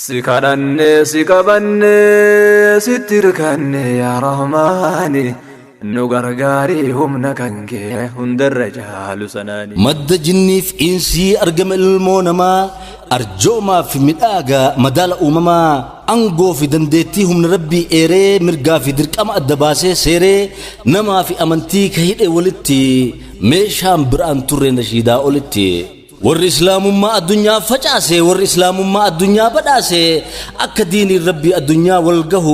Si kadhanne, si qabanne, sitti hirkanne, yaa Rahmaani, nu gargaarii humna kan kee hundarra caalu sanaani. Madda jinniif insii, argama ilmoo namaa, arjoomaa fi midhaagaa madaala uumamaa, angoo fi dandeettii humna rabbii eeree, mirgaa fi dirqama adda baasee seeree, namaa fi amantii ka hidhe walitti meeshaan biraan turre nashiidaa olitti. Warri islaamummaa addunyaa facaase, warri islaamummaa addunyaa badhaase, akka diinii rabbii addunyaa wal gahu,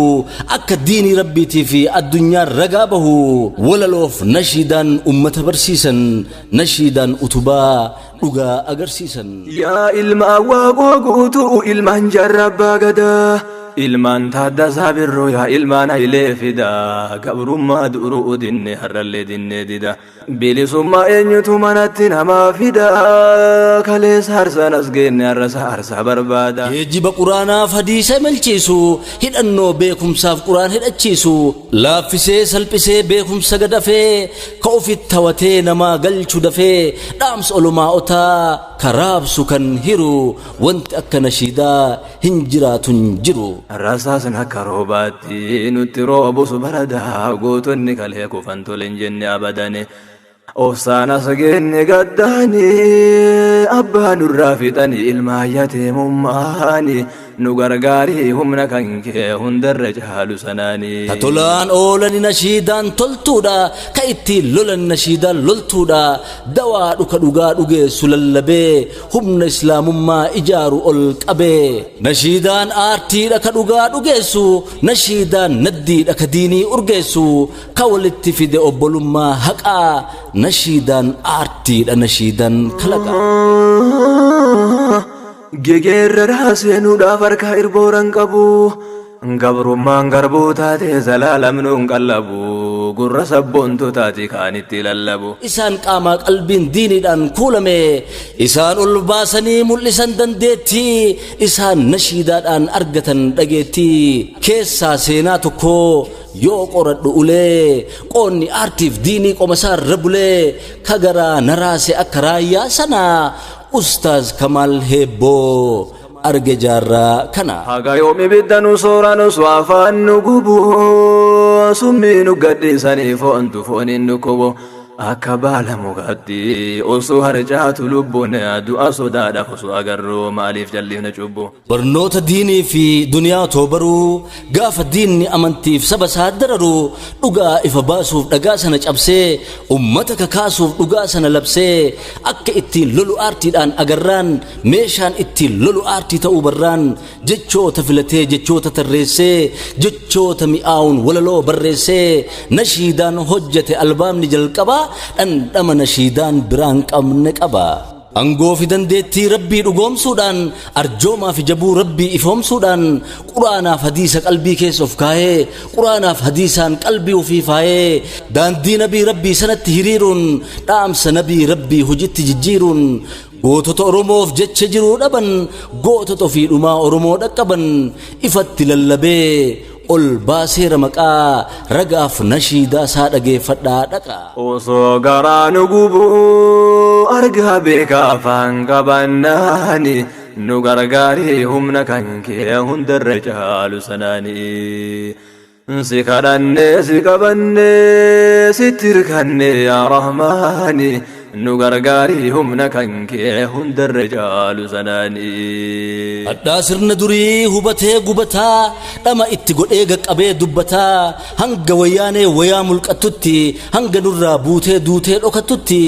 akka diinii rabbiitii fi addunyaa ragaa bahu, walaloof nashiidaan ummata barsiisan, nashiidaan utubaa dhugaa agarsiisan. Yaa ilma Waaqoo Guutuu, ilmaan Jaarraa Gadaa, ilmaan Taaddasaa Birroo, yaa ilmaan Hayilee Fidaa, gabrummaa duruu dinne, har'allee dinnee dida. Bilisummaa eenyutu manatti namaa fida? Kaleessa harsaan as geenne, har'asa harsaa barbaada. Geejjiba quraanaaf hadiisa imalchiisu, hidhannoo beekumsaaf quraan hidhachiisu, laaffisee salphisee beekumsa gadafee, ka ofitti hawatee namaa galchu dafee, dhaamsa olumaa'otaa ka raabsu, kan hiru, wanti akka nashiidaa hin jiraatu, hin jiru. Rasaasni akka roobaatti nutti roobus baradaa, gootonni kalee kufan tole hin jenne abadane. Obsaan as geenne gaddaani, abbaa nurraa fixanii, ilma yateemummaani, nu gargaarii humna kan kee hundarra caalu sanaani. Ka tolaan oolani nashiidaan toltuudha, ka ittiin lolan nashiidaan loltuudha, dawaa dhuka dhugaa dhugeessu lallabee, humna islaamummaa ijaaru ol qabee. Nashiidaan aartiidha ka dhugaa dhugeessu, nashiidaan naddiidha ka diinii urgeessu, ka walitti fide obbolummaa haqaa, nashiidaan aartiidha, nashiidaan kalaqa. Gegeerra raaseenuudhaaf harka irbooran qabu. Gabrummaan garbuu taate zalaalamnuun qallabu. Gurra sabboontotaati kaanitti lallabu. Isaan qaamaa qalbiin diiniidhaan kuulame, isaan ol baasanii mul'isan dandeettii, isaan nashiidaadhaan argatan dhageettii. Keessaa seenaa tokko yoo qoradhu ulee, qoonni aartiif diinii qoma isaarra bulee, ka garaa naraase akka raayyaa sanaa, Ustaaz Kamaal Heebboo arge jaarraa kana. Haga yoomi ibidda nu soora, nu afaan nu gubu? Summii nu gadhiisanii foontu fooniin nu kubu. Akka baala mukaatti osoo harcaatu lubbuun, du'a sodaadhaaf osoo agarru, maaliif jal'ifna cubbu? Barnoota diinii fi duniyaa otoo baruu, gaafa diinni amantiif saba isaa dararu, dhugaa ifa baasuuf dhagaa sana cabsee, ummata kakaasuuf dhugaa sana labsee, akka ittiin lolu aartiidhaan agarraan, meeshaan ittiin lolu aartii ta'uu barraan, jechoota filatee, jechoota tarreessee, jechoota mi'aawun walaloo barreessee, nashiidaan hojjete albaamni jalqabaa, dhandhama nashiidaan biraan qabne qaba. Angoo fi dandeettii rabbii dhugoomsuudhaan, arjoomaa fi jabuu rabbii ifoomsuudhaan, quraanaaf hadiisa qalbii keessa of kaayee, quraanaaf hadiisaan qalbii ofii faayee, daandii nabii rabbii sanatti hiriiruun, dhaamsa nabii rabbii hojitti jijjiiruun, gootota Oromoof jecha jiruu dhaban, gootota ofii dhumaa Oromoo dhaqqaban ifatti lallabee ol baaseera maqaa, ragaaf nashiidaa isaa dhageeffadhaa dhaqa. Osoo garaa nu gubu argaa beekaa afaan qabannaani, nu gargaarii humna kan kee hundarra caalu sanaani. Si kadhanne, si qabanne, sitti hirkanne, yaa Rahmaani, nu gargaarii humna kan kee hundarra caalu sanaani. Hadhaa sirna durii hubatee gubataa, dhama itti godhee qaqqabee dubbataa, hanga wayyaanee wayaa mulqattutti, hanga nurraa buutee duutee dhokattutti,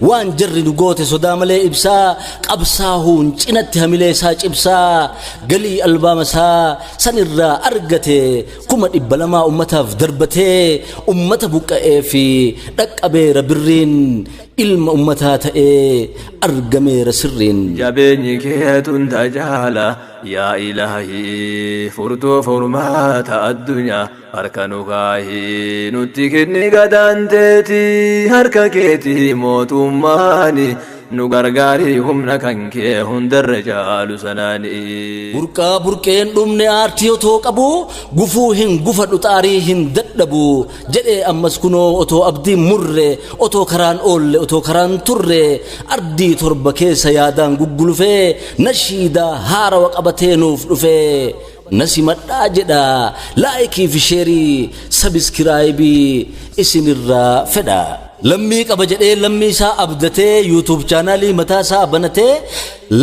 waan jarri nu goote sodaa malee ibsaa, qabsaahuun cinatti hamilee isaa cibsaa, galii albaama isaa sanirraa argate 200,000 ummataaf darbatee, ummata buqqa'ee fi dhaqqabeera birriin, ilma ummataa ta'ee argameera sirriin. Jabeenyi keetu hunda caala, yaa Ilaahii, furtuu furmaata addunyaa harka nu kaahii, nutti kenni gadaanteeti, harka keetii mootummaani. Nu gargaarii humna kan kee hundarra caalu sanaani. Burqaa burqeen dhumne aartii otoo qabu, gufuu hin gufadhu, xaarii hin dadhabu jedhee, ammas kunoo otoo abdiin murre, otoo karaan oolle, otoo karaan turre, ardii torba keessa yaadaan guggulufee nashiidaa haarawa qabatee nuuf dhufee, nasimadhaa jedha. Like fi share, subscribe isinirraa fedha. Lammii qaba jedhee, lammii isaa abdatee, YouTube channel mataa isaa banatee,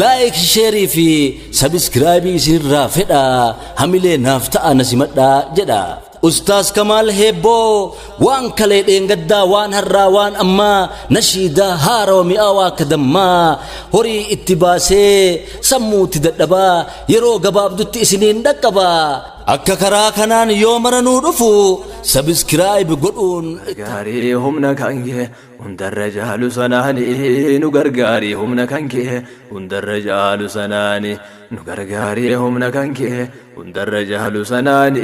like, share fi subscribe isinirraa fedha. Hamilee naaf ta'a, nasimadhaa jedha. Ustaas Kamaal Heebboo waan kalee dheengaddaa, waan har'aa, waan ammaa, nashiidaa haarawa mi'aawaa akka dammaa horii itti baasee sammuutti dadhabaa yeroo gabaabdutti isiniin dhaqqabaa. Akka karaa kanaan yoo maranuu dhufu subscribe godhuun. Gargaarii humna kan kee hundarra caalu sanaani, nu gargaarii humna kan kee hundarra caalu sanaani, nu gargaarii humna kan kee hundarra caalu sanaani,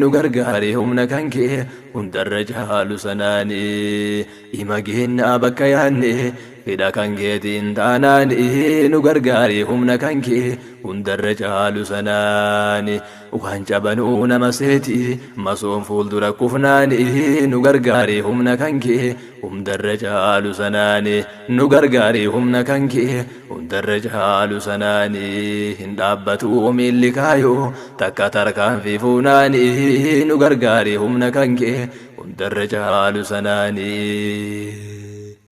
nu gargaarii humna kan kee hundarra caalu sanaani. Ima geennaa bakka yaanne fedha kan keetiin taanaani, nu gargaarii humna kan kee hundarra caalu sanaani. Waan cabanuu nama seeti masoon fuuldura kufnaani, nu gargaarii humna kan kee hundarra caalu sanaani, nu gargaarii humna kan kee hundarra caalu sanaani. Hin dhaabbatu miilli kaayoo takka tarkaanfii fuunaani, nu gargaarii humna kan kee hundarra caalu sanaani.